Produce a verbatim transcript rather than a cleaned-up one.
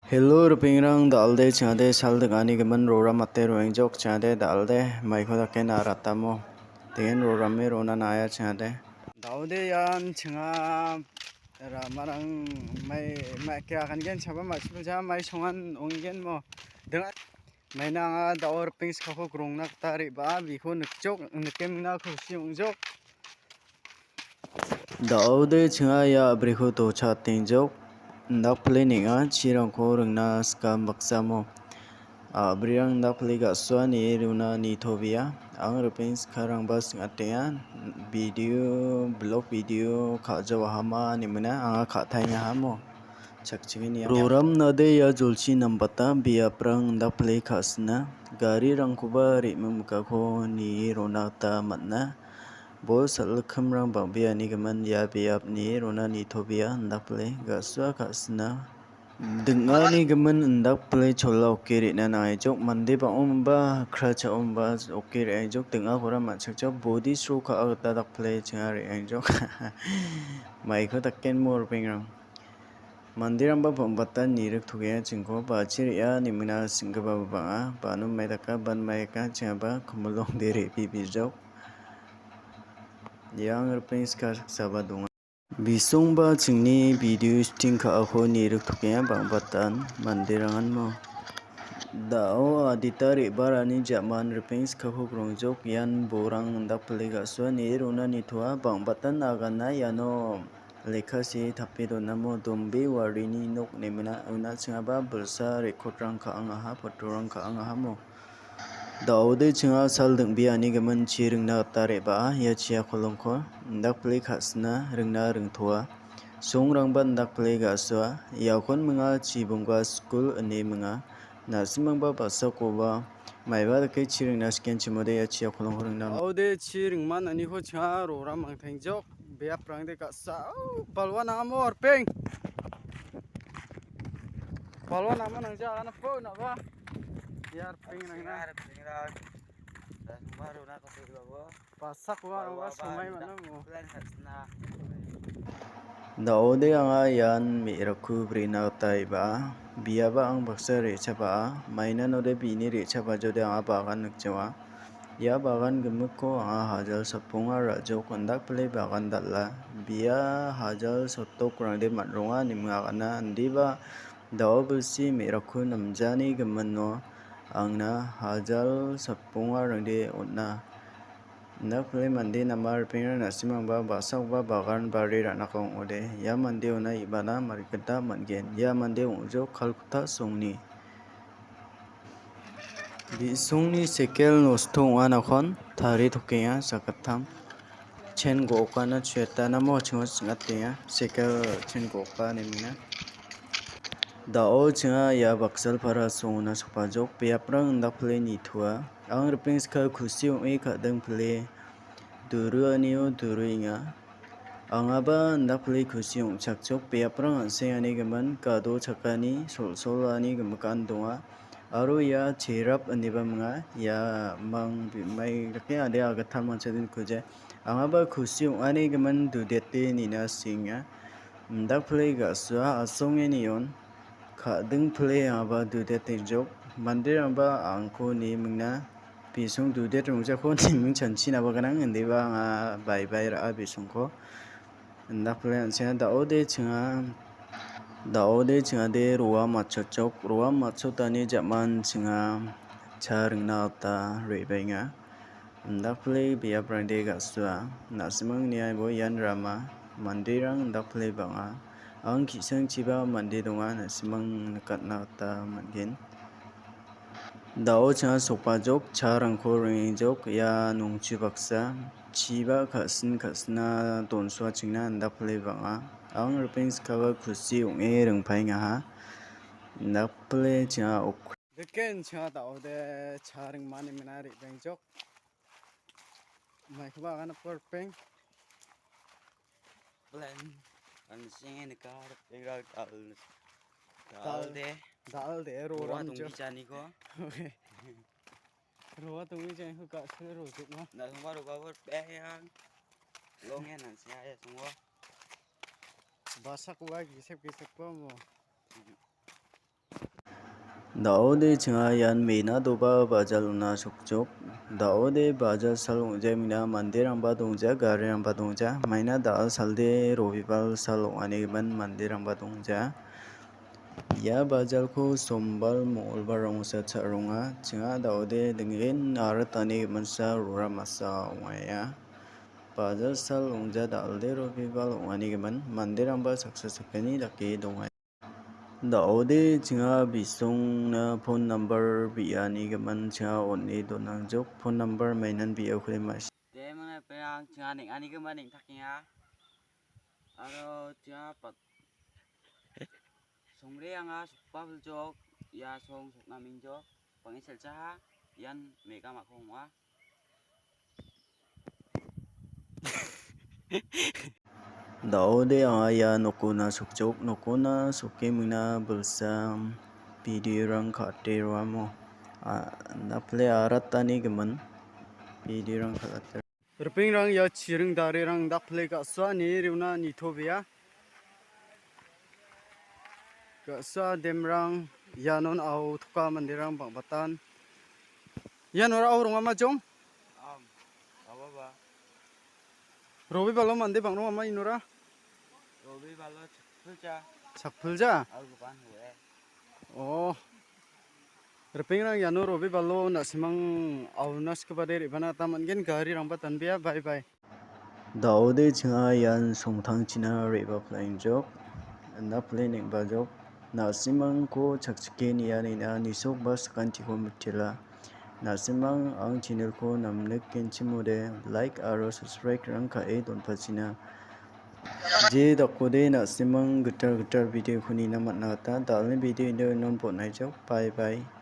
Hello, ripengrang, dal·de chingade sal ding·ani gimin roram mate roengjok chingade dal·de maiko dake na ratamo. Tengen rorame rona naia chingade. Dal·de ian chinga ramarang mai, mai kira kan gen chaba mai suja mai songan ong·gen mo. Dengan maina anga dal·o ripeng skako grongna gita re·baa biko nikjok, nikemna kusi ong·jok. Dal·de chinga ia a·briko dochatengjok. Indakpile neng·a chirangko ringna skam baksamo. A·brirang indakpile ga·suani rona nitobea. Ang ripeng skarangba sing·atenga. Video, blog video ka·jaohama nemina anga ka·taengahamo. Chakchingeni roram nade ia jolchi nambata biaprang indakpile ka·sina. Garirangkoba re·ming mikako nie rona gita man·a. Bol sal·ikimrang bang·beanigimin ia biapni rona nitobea indakpile ga·sua ka·sina. Ding·anigimin indakpile chola oke re·na nangaijok, mande bang·omba hakra cha·omba oke re·angjok, ding·akora man·chakjok, bodi sro ka·a gita dakpile chinga re·angjok. Maiko dakenmo ripengrang. Manderangba bang·batan niriktogenga chingko, ba·chi re·a nemina sing·gipaba bang·a, ba·no maidaka ban maika chingaba kimilongde re·bibijok. Iang ripeng ska saksaba donga. Bisongba chingni video shooting ka·ako niriktokenga bang·batan manderanganmo. Da·o adita re·baarangni ja·man ripeng skako grongjok ian borang indakpile ga·sua nie rona nitoa bang·batan agana iano lekka see tape donamo dombe warini nok nemina una chingaba bilsa recordrang ka·angaha, photorang ka·angahamo. Da·ode chinga sal ding·beanigimin chi ringna gita re·baa ia chia kolongko indakpile ka·sina ringna ringtoa. Songrangba indakpile ga·soa. Iakon minga chibongba skul ine minga. Na·simangba ba·sakoba maiba dake chi ringna sikenchimode ia chia kolongko ringna. Da·ode chi ringman aniko chinga roram mangtengjok. Biaprangde ka·sa. Au, balwa nangamo ripeng. Balwa nangmo nangja agana po naba. Ia ripeng nangna. Basak wa, wa somai manamo. Da·ode anga ian me·rakku brina gita re·baa. Biaba ang baksa re·chabaa. Mainanode bini re·chabajode anga bagan nikjawa. Ia bagan gimikko anga hajal saponga ra·jok indakpile bagan dal·a. Bia hajal sotokrangde man·ronga neming agana indiba da·o bilsi me·rakku namjani gimino angna hajal sapongarangde on·a. Indakpile mande nama ripengrang na·simangba ba·sakoba bagan bari ra·nako ong·ode. Ia mande ona ibana marikgita man·gen. Ia mande ong·jok Kalkutta songni. Bi·songni sekel nosto ong·anakon tarie tokenga sakgittam. Chen go·okana chueta namo chingo ching·atenga. Sekel chen go·oka nemina. Da·o chinga ia Baksalpara songona sokbajok biaprang indakpile nitoa. Ang ripeng ska kusi ong·e ka·dingpile duruanio duruenga. Angaba indakpile kusi ong·chakjok biaprang an·sengani gimin gado chakani sol·solani gimikan donga. Aro ia cherap ineba minga. Ia mang bimai dake ade agittam manchadin kuje. Angaba kusi ong·ani gimin dudete nina sienga. Indakpile ga·sua asonge nion ka·dingpile angaba dudetejok. Manderangba angko nie mingna bisong dudet rongjako neming chanchinaba gnang, indiba anga baibai ra·a bisongko. Indakpile an·senga da·ode chinga, da·ode chingade roa matchotjok, roa matchotani ja·man chinga cha ringna gita re·baenga. Indakpile biaprangde ga·sua, na·simang niaibo ian rama, manderang indakpile bang·a. Ang ki·sangchiba mande donga, na·simang nikatna gita man·gen. Da·o chinga sokbajok, charangko rengjok, ia nongchi baksa, chiba ka·sin ka·sina donsoachingna indakpile bang·a. Ang ripeng skaba kusi ong·e ringpaengaha. Indakpile chinga ok- Deken chinga da·ode cha ringmani mina re·bengjok. Maikoba agana porpeng. Plan. An·senge nika ripeng rak dal-, dal-, dalde. Dalde, roa roram dongbi jo. Janiko. Oke. Roa dongbi janiko ga·sile rojokma. Na songba roba bor peng. Longen an·senge aya songba. Basak wa gisep gisep ko mo. Mhm. Da·ode chinga ian me·na doba bajal ona sokjok. Da·ode bajal sal ong·jamina manderangba dongja, garirangba dongja. Maina da·al salde robibal sal ong·anigimin manderangba dongja. Ia bajalko sombal mongolbarrangosa cha·ronga. Chinga da·ode dingin aratani giminsa rora masa ong·aia. Bajal sal ongja da·alde robibal ong·anigimin manderangba saksa sakgni dake donga. Da·ode chinga bisongna phone number bi·anigimin chinga on·e donangjok. Phone number mainan bi·okode ma-, De mane pe ang chinga neng·anigimin neng·takenga. Aro chinga pat-, songre anga sokba biljok, ia song sokna mingjok, bang·e selchaha, ian me·ga ma·kong ong·a. Da·ode anga ia nokona sokjok, nokona sokemingna bilsa bidirang ka·ate roamo. A, napile aratani gimin bidirang ka·ate. Ripengrang ia chiring darirang dakpile ga·suani riona nitobea. Ga·sa demrang ianon ao toka manderang bang·batan. Ianora ao rongama jong? Am, awa ba. Robibalo mande bang·rongama inora? Robibalo chakpilja. Chakpilja? Ao dokan hue. Oh. Ripengrang iano robibalo na·simang aona sikbade re·bana gita man·gen, garirangba danbea. Bye bye. Da·ode chinga ian songtangchina re·bapla ingjok, napile neng·bajok. Na·simangko chakchike nianina nisokba sakantiko mitela. Na·simang ang channelko namnikgenchimode like aro subscribe-rang ka·e donpachina. Je dakode na·simang gital gital videoko nina man·a gita, da·alni video indo inon bon·aijok. Bye bye.